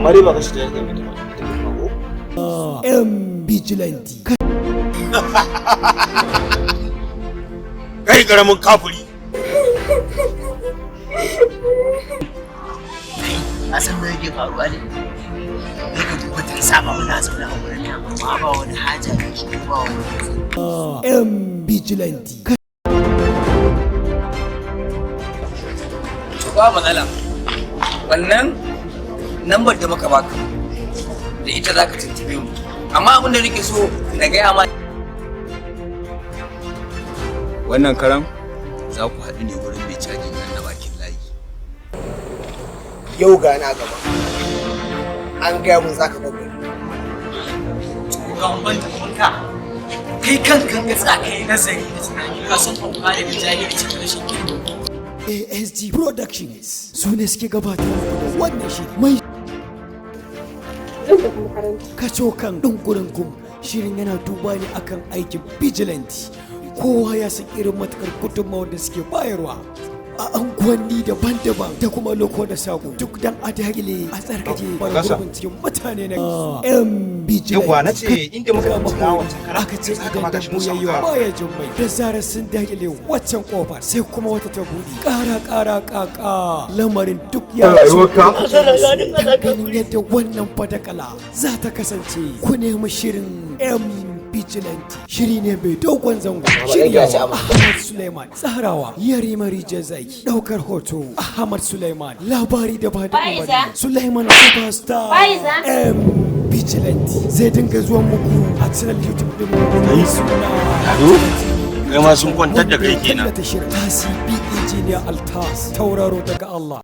Amma dai ba ka shi ta yadda mutum ita ba ko? M Vigilante. Kai karamin kafuri. A san me yake faruwa ne? Sai ka duba tun saba muna zaune a wurin nan, amma ba wani haja ne shi, ba wani. M Vigilante. To, ba matsala. Wannan lambar da muka baka, da ita za ka tuntube mu. Amma abin da nake so na gaya ma, wannan karan za ku haɗu ne wurin mai cajin nan na bakin layi. Yau ga na gaba. An gaya mun zaka bar gari. Ga ban ka kai kanka, ka tsaya kai nazari da tunani, ka san hauka da jahilci da rashin kirki. ASG Productions su ne suke gabatar muku da wannan shiri mai Zan tafi makaranta. Kacokan ɗungurin gum. Shirin yana duba ne akan aikin vigilante. Kowa ya san irin matukar gudunmawar da suke bayarwa a anguwanni daban-daban da kuma loko da sako, duk dan a dakile, a tsarkake bara gurbin cikin mutane na yan vigilante. Yawwa, na ce inda muka bincika wancan karan, Aka ce haka ma idan gashi mun dambu ya samu yi wa ƙara. baya jin mai, da zarar sun dakile waccan kofar, sai kuma wata ta buɗe. Ƙara ƙara ƙaƙa lamarin duk ya Rayuwarka. Ganin yadda wannan fadakala za ta kasance, ku nemi shirin M Vigilante. Shiri ne mai dogon zango. Shiryawa Ahmad Suleiman, tsarawa Yarima Rijiyar Zaki, daukar hoto Ahmad Suleiman, labari da bada umarni Faiza. Suleiman Superstar. Faiza. M Vigilante zai dinga zuwa muku a channel YouTube din mu mai suna Kai ma sun kwantar da kai kenan. Tallata shirin Tasi B Engineer Altas, tauraro daga Allah.